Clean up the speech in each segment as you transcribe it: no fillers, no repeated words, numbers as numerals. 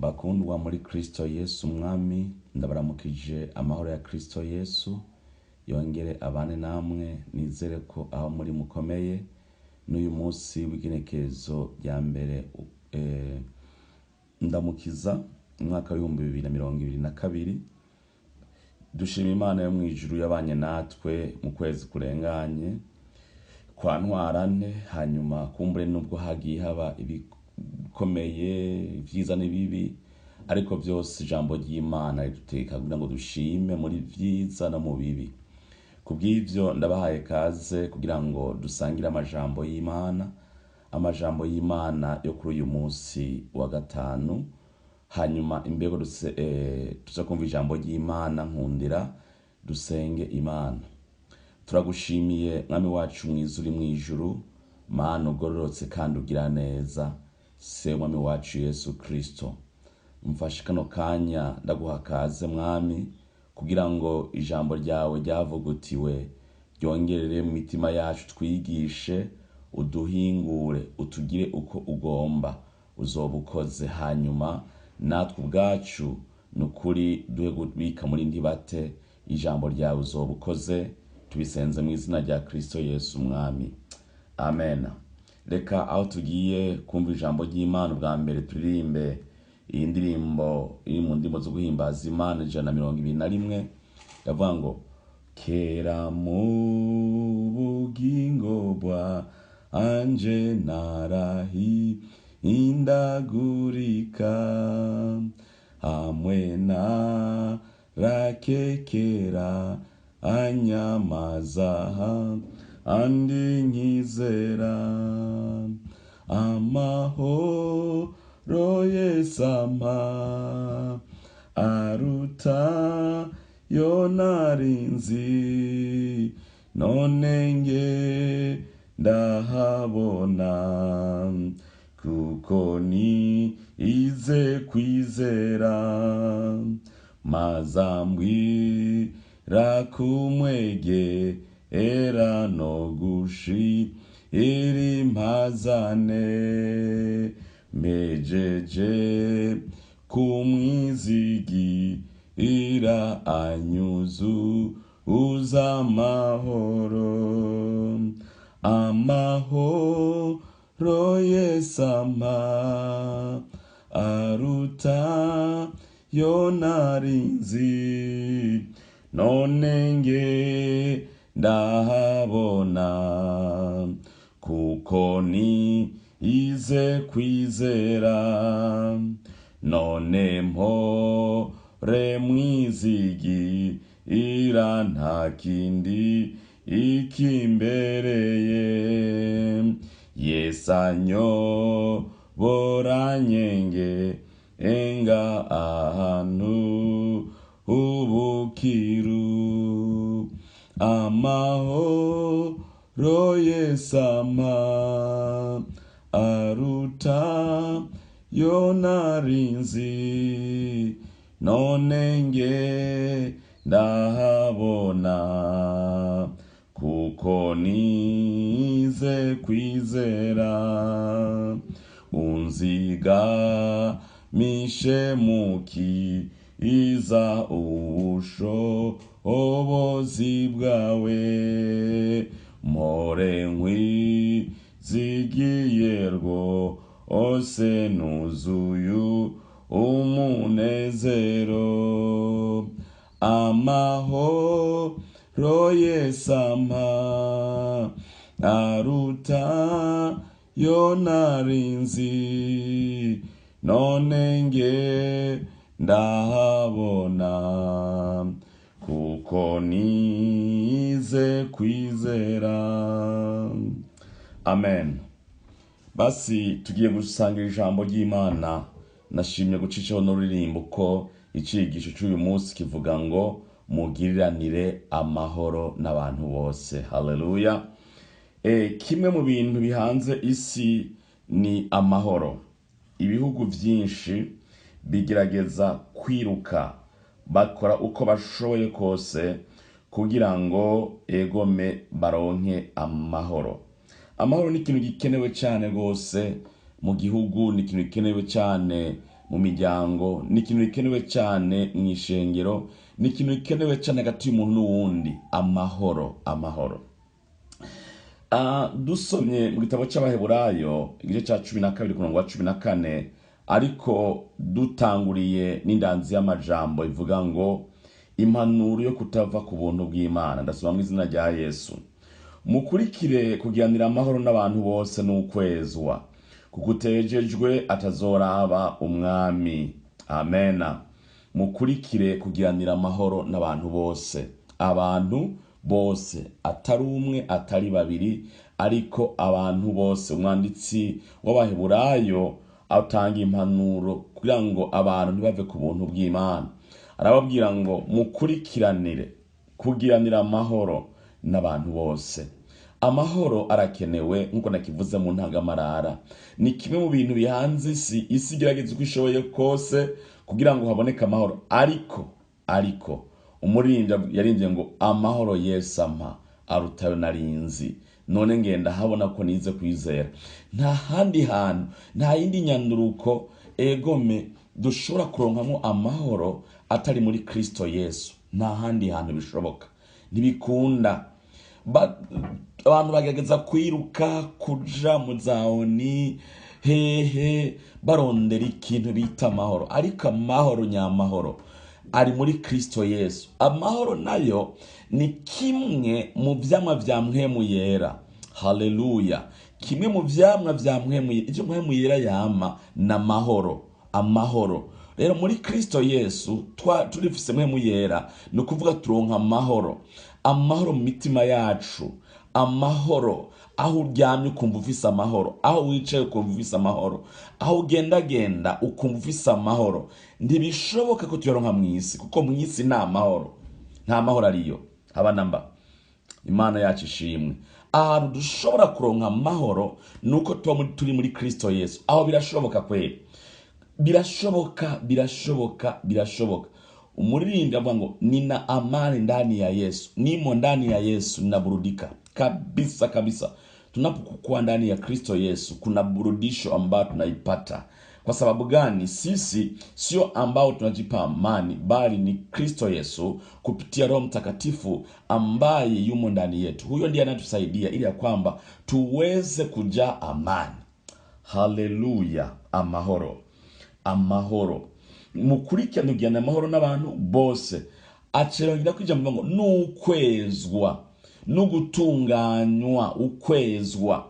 Bakundwa muri Kristo Yesu Umwami, ndabaramukije amahoro ya Kristo Yesu yongere abane namwe. Nizere ko aho muri mukomeye. N'uyu munsi w'igenekerezo rya mbere ndamukiza umwaka w'2022, dushima Imana yo mu ijuru yabanye natwe mu kwezi kurenganye kwa Ntwarante. Hanyuma kumbure nubwo hagiye haba ibikomeye, ibyiza n'ibibi, ariko byose ijambo ry'Imana ridutegeka kugira ngo dushime muri vyiza no mu bibi. Kubw'ivyo ndabahaye kaze kugira ngo dusangire amajambo y'Imana, amajambo y'Imana yo kuri uyu munsi wa gatanu. Hanyuma imbego tuze kumva ijambo ry'Imana, nkundira dusenge Imana. Turagushimiye, Mwami wacu mwiza uri mw'ijuru, Mana ugororotse kandi ugira neza, se Mwami wacu Yesu Kristo. Mfashe kano kanya ndaguha kaze, Mwami, kugira ngo ijambo ryawe ryavugutiwe ryongerere mu mitima yacu, twigishe, uduhingure, utugire uko ugomba, uzoba ukoze. Hanyuma natwe ubwacu ni ukuri duhe kubika muri ntibate ijambo ryawe, uzoba ukoze. Tubisenze mu izina rya Kristo Yesu Umwami, amen. Reka aho tugiye kumva ijambo ry'Imana, ubwa mbere turirimbe iyi ndirimbo iri mu ndirimbo zo guhimbaza Imana, 121, ndavuga ngo: "Kera mu bugingo bwanje narahindagurika, hamwe narakekera anyamaza andi nkizera amahoro Yesu ampa aruta yo narinzi. None nge ndahabona kuko ni ize kwizera, mazambwira kumwegera no gushira impazane, mpejeje kumwizigira anyuzuza amahoro. Amahoro Yesu ampa aruta yo narinzi. None nge ndahabona kuko ni ize kwizera. None mpore mwizigira, nta kindi ikimbereye. Yesu anyobora nyenge enga ahantu hubukiru. Amahoro Yesu ampa aruta yo narinzi. None nge ndahabona kuko nize kwizera. Unzigamishe mukiza ubushobozi bwawe, mpore nkwizigiye rwose nuzuye umunezero. Amahoro Yesu ampa aruta yo narinzi. None nge ndahabona kuko nize kwizera. Amen. Basi tugiye gusangira ijambo ry'Imana. Nashimye gucishaho n'uririmbo ko icigisho cy'uyu munsi kivuga ngo mugiriranire amahoro n'abantu bose. Haleluya. Kimwe mu bintu bihanze isi ni amahoro. Ibihugu byinshi bigerageza kwiruka, bakora uko bashoboye kose kugira ngo egome baronke amahoro. Amahoro ni ikintu gikenewe cyane rwose mu gihugu, ni ikintu gikenewe cyane mu mu miryango, ni ikintu gikenewe cyane mu ishengero, ni ikintu gikenewe cyane hagati y'umuntu n'uwundi. Amahoro, amahoro. Dusomye mu gitabo cy'Abaheburayo igice cya 12 ku murongo wa 14, ariko dutanguriye n'indanzi y'amajambo ivuga ngo impanuro yo kutava ku buntu bw'Imana. Ndasoma mu izina rya Yesu. Mukurikire kugiranira amahoro n'abantu bose n'ukwezwa, kuko utejejwe atazoraba umwami. Amena. Mukurikire kugiranira amahoro n'abantu bose, abantu bose, atari umwe atari babiri, ariko abantu bose. Umwanditsi w'Abaheburayo atanga impanuro kugira ngo abantu ntibave ku buntu bw'Imana. Arababwira ngo mukurikiranire kugiranira amahoro n'abantu bose. Amahoro arakenewe nk'uko nakivuze mu ntangamarara. Ni kimwe mu bintu bihanze isi. Isi igerageza uko ishoboye kose kugira ngo haboneke amahoro, ariko umuririmbyi yaririmbye ngo amahoro Yesu ampa arutayo narinzi, none ngenda habona ko nize kwizera. Nta handi hantu, nta yindi nyanduruko egome dushobora kuronkamwo amahoro atari muri Kristo Yesu. Nta handi hantu bishoboka, ntibikunda. Abantu bagerageza kwiruka kuja mu za oni hehe barondera ikintu bita amahoro, ariko amahoro nyamahoro ari muri Kristo Yesu. Amahoro nayo ni kimwe mu vyamwa vya Mpwemu Yera. Haleluya! Kimwe mu vyamwa vya Mpwemu Yera, ivyo Mpwemu Yera yama ni amahoro. Amahoro rero muri Kristo Yesu turifise Mpwemu Yera, ni ukuvuga turonka amahoro. Amahoro mu mitima yacu, amahoro aho uryamye ukumva ufise amahoro, aho wicaye ukumva ufise amahoro, aho ugendagenda ukumva ufise amahoro. Ntibishoboka ko tuyaronka mw'isi, kuko mw'isi nta mahoro, nta mahoro ariyo haba namba. Imana yacu ishimwe. Ahantu dushobora kuronka amahoro ni uko tuba turi muri Kristo Yesu. Aho birashoboka kweli, birashoboka, birashoboka, birashoboka. Umuririmbyi avuga ngo nina amani ndani ya Yesu, nimo ndani ya Yesu ninaburudika kabisa kabisa. Tunapokuwa ndani ya Kristo Yesu kuna burudisho ambayo tunaipata. Kwa sababu gani? Sisi sio ambao tunajipa amani, bali ni Kristo Yesu kupitia Roho Mtakatifu ambaye yumo ndani yetu. Huyo ndiye anatusaidia ili ya kwamba tuweze kujaa amani. Haleluya! Amahoro, amahoro. Mukurikirane kugirana amahoro n'abantu bose. Acerongera kwijambo ngo nukwezwa n'ugutunganywa. Ukwezwa,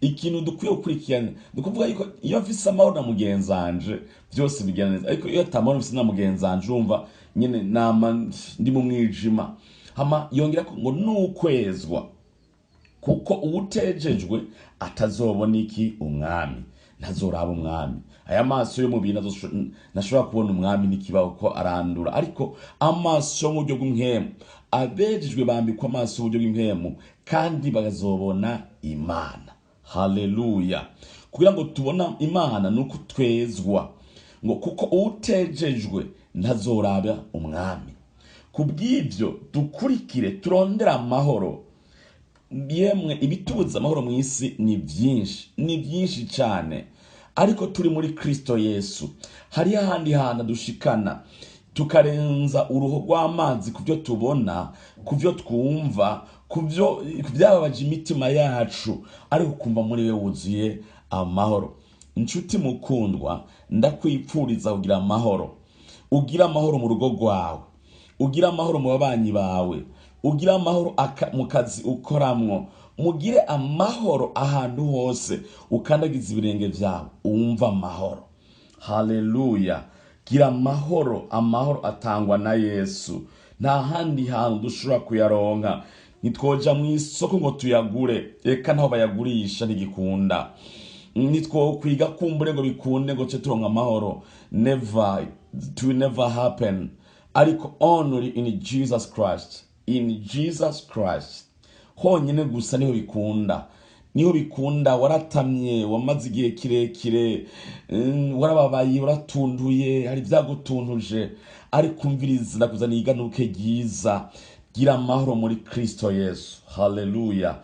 ikintu dukwiye gukurikirana. Ni ukuvuga yuko iyo mfise amahoro na mugenzanje byose bigenda neza, ariko iyo atamahoro mfise na mugenzanje urumva nyene nama ndi mu mwijima. Hama yongera ko ngo nukwezwa, kuko uwutejejwe atazobona iki? Umwami. Ntazoraba umwami. Aya maso y'umubiri ntashobora kubona umwami, n'ikibaho ko arandura, ariko amaso yo mu buryo bw'impwemu, abejejwe bambikwa amaso y'uburyo bw'impwemu kandi bakazobona Imana. Haleluya! Kugira ngo tubona Imana ni uko twezwa, ngo kuko uwutejejwe ntazoraba umwami. Kubw'ibyo dukurikire turondere amahoro. Yemwe, ibitubuza amahoro mu isi ni byinshi, ni byinshi cyane, ariko turi muri Kristo Yesu hariho ahandi hantu dushikana tukarenza uruhu rw'amazi ku byo tubona, ku byo twumva, ku byo byababaje imitima yacu, ariko ukumva muri we wuzuye amahoro. Inshuti mukundwa, ndakwipfuriza kugira amahoro. Ugira amahoro mu rugo rwawe, ugira amahoro mu babanyi bawe, ugira amahoro mu kazi ukoramwo, mugire amahoro ahantu hose ukandagiza ibirenge byawe, wumva amahoro. Haleluya! Gira amahoro. Amahoro atangwa na Yesu, nta handi hantu dushobora kuyaronka. Ntitwoja mu isoko ngo tuyagure, eka ntaho bayagurisha ntigikunda. Ntitwokwiga kumbure ngo bikunde ngo ce turonka amahoro. Never, it will never happen. Ariko only in Jesus Christ, in Jesus Christ honyine gusa niho bikunda, niho bikunda. Waratamye, wamaze igihe kirekire, warababaye, waratunduye, hari ibyagutuntuje, ariko umviriza, ndakuzaniye iganuke ryiza. Gira amahoro muri Kristo Yesu. Haleluya!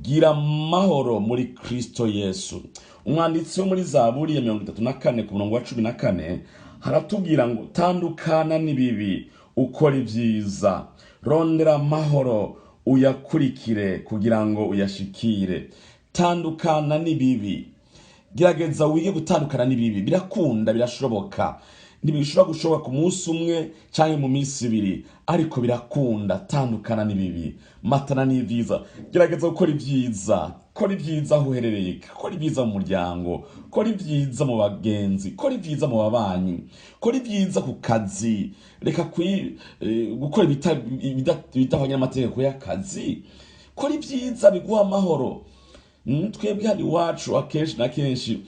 Gira amahoro muri Kristo Yesu. Umwanditsi wo muri Zaburi ya 34 ku murongo wa 14 haratubwira ngo tandukana n'ibibi ukora ibyiza, rondera amahoro uyakurikire kugira ngo uyashikire. Tandukana n'ibibi, gerageza wige gutandukana n'ibibi. Birakunda, birashoboka. Ntibishobora gushoboka ku munsi umwe cyangwa mu minsi ibiri, ariko birakunda. Tandukana n'ibibi, matana n'ibyiza, gerageza gukora ibyiza. Kora ibyiza aho uherereye, kora ibyiza mu muryango, kora ibyiza mu bagenzi, kora ibyiza mu babanyi, kora ibyiza ku kazi. Reka gukora ibidahwanye n'amategeko y'akazi. Kora ibyiza biguha amahoro. Twebwe hano iwacu akenshi na kenshi,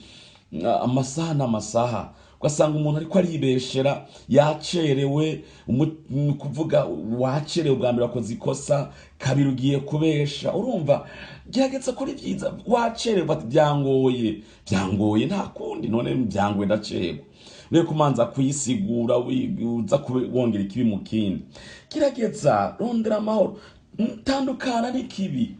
amasaha n'amasaha ugasanga umuntu ariko aribeshera yacerewe. Ni ukuvuga wacerewe ubwa mbere, wakoze ikosa kabiri, ugiye kubesha. Urumva, gerageza kuri byiza. Wacerewe, bati byangoye, byangoye, nta kundi, none byangoye ndacerwa. Ureke kumanza kuyisigura, uza wongera ikibi mu kindi. Gerageza rondera amahoro. Tandukana n'ikibi.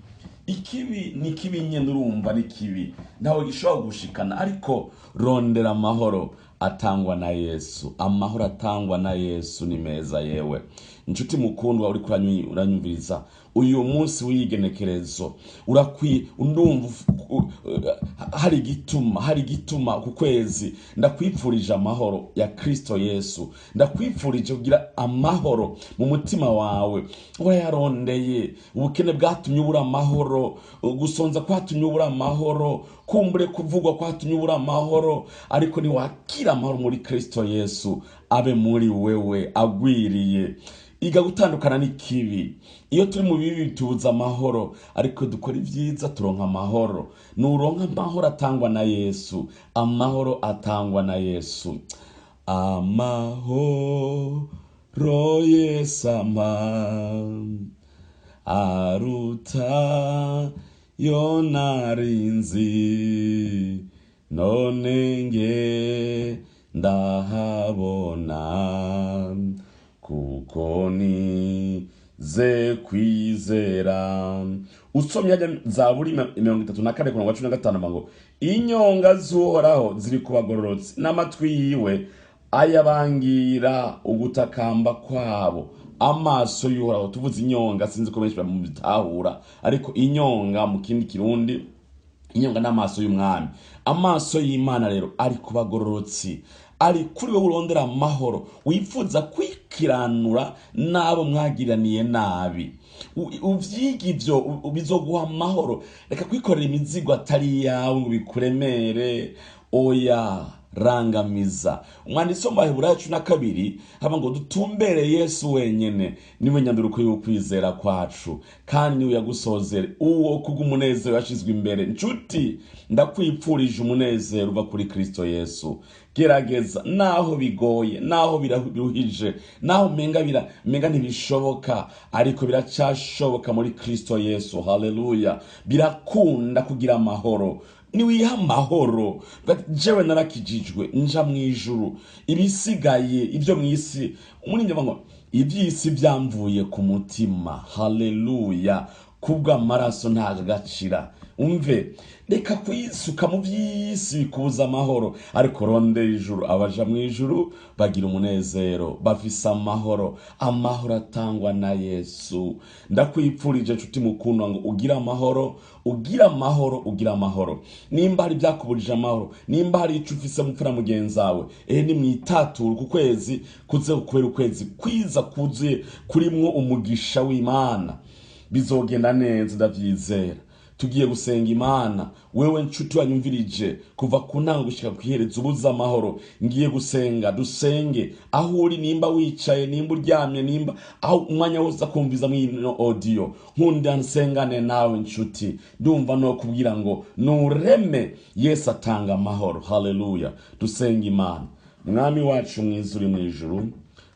Ikibi ni kibi nyine, urumva ni kibi, ntawe gishobora gushikana, ariko rondera amahoro atangwa na Yesu. Amahoro atangwa na Yesu ni meza. Yewe inshuti mukundwa uriko uranyumviriza uyu munsi w'igenekerezo, urakwiye, ndumva hari igituma ku kwezi ndakwipfurije amahoro ya Kristo Yesu. Ndakwipfurije kugira amahoro mu mutima wawe. Warayarondeye. Ubukene bwatumye ubura amahoro, gusonza kwatumye ubura amahoro, kumbure kuvugwa kwatumye ubura amahoro, ariko niwakira amahoro muri Kristo Yesu, abe muri wewe agwiriye. Iga gutandukana n'ikibi. Iyo turi mu bibi tubuza amahoro, ariko dukora ibyiza turonka amahoro. Nuronka amahoro atangwa na Yesu, amahoro atangwa na Yesu, amahoro Yesu ampa aruta yo narinzi, none nge ndahabona, kuko nize kwizera. Usomye hajya Zaburi 34 ku murongo wa 15 ngo inyonga z'Uhoraho ziri ku bagororotsi, n'amatwi yiwe ayabangira ugutakamba kwabo. Amaso y'Uhoraho, tuvuze inyonga, sinzi ko benshi bamubitahura, ariko inyonga mu kindi Kirundi, inyonga n'amaso y'umwami. Amaso y'Imana rero ari ku bagororotsi, ari kuri wowe urondera amahoro, wifuza kwikiranura n'abo mwagiraniye nabi. Uvyiga ivyo, bizoguha amahoro. Reka kwikorera imizigo atari iyawe ngo bikuremere. Oya, rangamiza. Umwanditsi wo mu Baheburayo 12 haba ngo dutumbere Yesu wenyene, niwe nyanduruko y'ukwizera kwacu, kandi niwe yagusozere, uwo kubw'umunezero yashizwe imbere. Nshuti, ndakwipfurije umunezero uva kuri Kristo Yesu. Gerageza, naho bigoye, naho biruhije, naho umenga ntibishoboka, ariko biracashoboka muri Kristo Yesu. Haleluya! Birakunda kugira amahoro niwiha amahoro. Jewe narakijijwe, nja mu ijuru, ibisigaye ibyo mu isi, umuririmbyi avuga ngo iby'isi byamvuye ku mutima. Haleluya! Kubw'amaraso nta gacira. Umve, reka kwisuka mu by'isi bikubuza amahoro, ariko rondera ijuru. Abaja mu ijuru bagira umunezero, bafise amahoro, amahoro atangwa na Yesu. Ndakwipfurije, nshuti mukundwa, ngo ugire amahoro, ugire amahoro, ugire amahoro. Nimba hari ibyakuburije amahoro, nimba hari ico ufise mupfura mugenzi wawe, ehe ni mwitature. Ku kwezi kuze kubera ukwezi kwiza kuzuye kurimwo umugisha w'Imana. Bizogenda neza, ndavyizera. Tugiye gusenga Imana. Wewe nshuti wanyumvirije kuva ku ntango gushika kwihereza ubuze amahoro, ngiye gusenga. Dusenge aho uri, nimba wicaye, nimba uryamye, nimba aho umwanya wose akumviza mwino audio, nkunda nsengane nawe nshuti. Ndumva no kubwira ngo nureme, Yesu atanga amahoro. Haleluya! Dusenga Imana. Mwami wacu mwiza uri mu ijuru,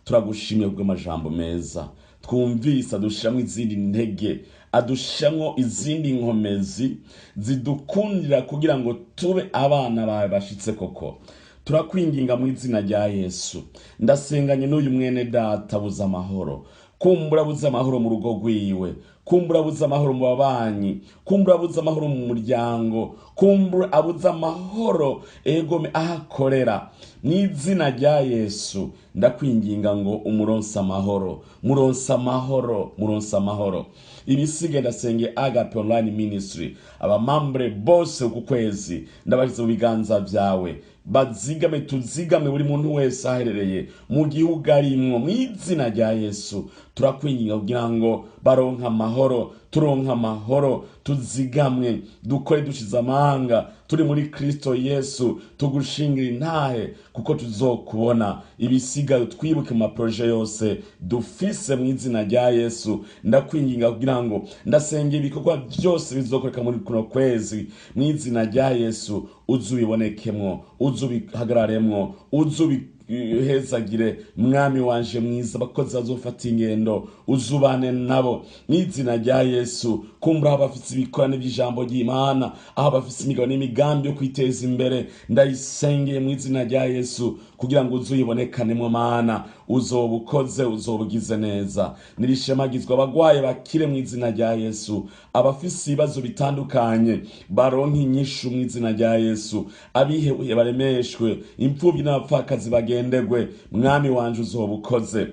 turagushimiye kubw'amajambo meza twumvise, adushiramo izindi ntege, adushiramo izindi nkomezi zidukundira kugira ngo tube abana bawe bashitse koko. Turakwinginga mu izina rya Yesu, ndasenganye n'uyu mwene data buze amahoro. Kumbura abuze amahoro mu rugo rwiwe, kumbura abuze amahoro mu babanyi, kumbura abuze amahoro mu muryango, kumbura abuze amahoro egome aho akorera. Mu izina rya Yesu ndakwinginga ngo umuronse amahoro, muronse amahoro, muronse amahoro. Ibisigaye ndasenge Agape Online Ministry, abamambre bose uku kwezi ndabashyize mu biganza byawe. Bazigame, tuzigame buri muntu wese aherereye mu gihugu arimwo. Mu izina rya Yesu turakwinginga kugira ngo baronke amahoro, turonke amahoro, tuzigamwe, dukore dushize amanga, turi muri Kristo Yesu, tugushingira intahe kuko tuzokubona. Ibisigaye twibuke mu maproje yose dufise. Mu izina rya Yesu ndakwinginga kugira ngo ndasenge ibikorwa byose bizokoreka muri kuno kwezi. Mu izina rya Yesu uzubibonekemwo, uzubihagararemwo, uzubihezagire. Mwami wanje mwiza, abakozi bazofata ingendo uzubane nabo mu izina rya Yesu. Kumbura aho bafise ibikorane by'ijambo ry'Imana, aho bafise imigabo n'imigambi yo kwiteza imbere, ndayisengeye mu izina rya Yesu kugira ngo uzuyibonekanemo. Mana, uzoba ukoze, uzoba ugize neza. Nirishemagizwa, abagwaye bakire mu izina rya Yesu, abafise ibibazo bitandukanye baronke inyishu mu izina rya Yesu, abihebuye baremeshwe, imfubyi n'abapfakazi bagendegwe. Mwami wanje, uzoba ukoze,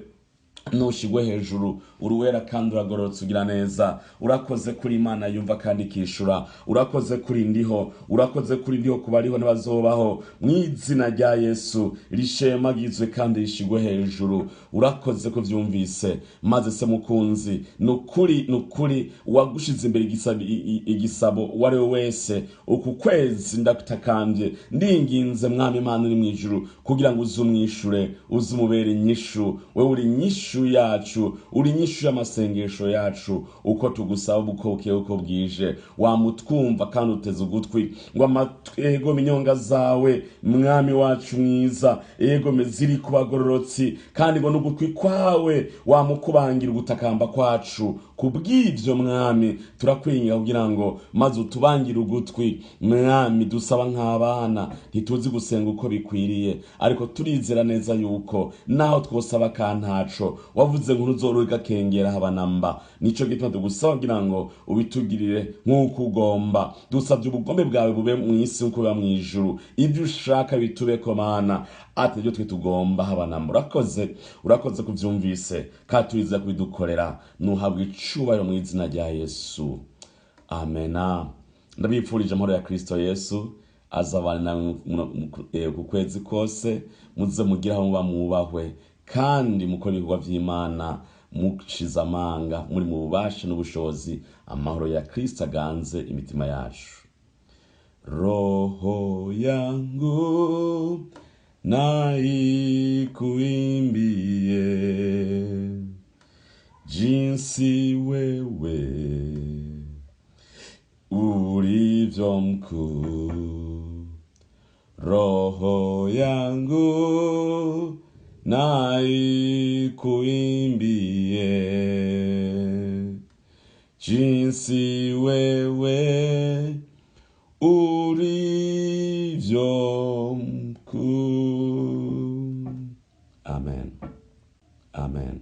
nushigwe hejuru. Uruwera kandi uragororotse, ugira neza. Urakoze kuri Imana yumva kandi ikishura. Urakoze kuri ndiho, urakoze kuri ndiho kuba ariho n'abazobaho. Mu izina rya Yesu rishemagizwe kandi rishigwe hejuru. Urakoze ko vyumvise. Maze se mukunzi, nukuri nukuri wagushize imbere igisabo uwo ari we wese uku kwezi, ndakutakambye, ndinginze, Mwami Imana uri mu ijuru, kugira ngo uzumwishure, uzumubere inyishu. Wewe uri inyishu yacu, uri inyishu y'amasengesho yacu. Uko tugusaba uko bukeye uko bwije, wamutwumva kandi uteze ugutwi ngo amatwi inyonga zawe, Mwami wacu mwiza, ego ziri ku bagororotsi, kandi ngo n'ugutwi kwawe wamukubangira ugutakamba kwacu. Kubw'ibyo, Mwami, turakwinginga kugira ngo maze utubangire ugutwi. Mwami, dusaba nk'abana, ntituzi gusenga uko bikwiriye, ariko turizera neza yuko naho twosaba kantaco wavuze ngo ntuzorwe gakengera haba namba. Nico gituma tugusaba kugira ngo ubitugirire nk'uko ugomba. Dusabye ubugombe bwawe bube mu isi nk'uko buba mu ijuru, ibyo ushaka bitubeko, Mana, ati ibyo twe tugomba haba namba. Urakoze, urakoze kuvyumvise kandi turizera kubidukorera. Nuhabwa icubahiro mu izina rya Yesu, amena. Ndabipfurije amahoro ya Kristo Yesu azabana namwe ku kwezi kose. Muze mugire aho muba mwubahwe kandi mukora ibikorwa vy'Imana mushize amanga, muri mu bubasha n'ubushobozi. Amahoro ya Kristo aganze imitima yacu. Roho yangu na ikuimbie jinsi wewe ulivyo mkuu. Roho yangu na ikuimbie jinsi wewe ulivyo mkuu. Amen. Amen.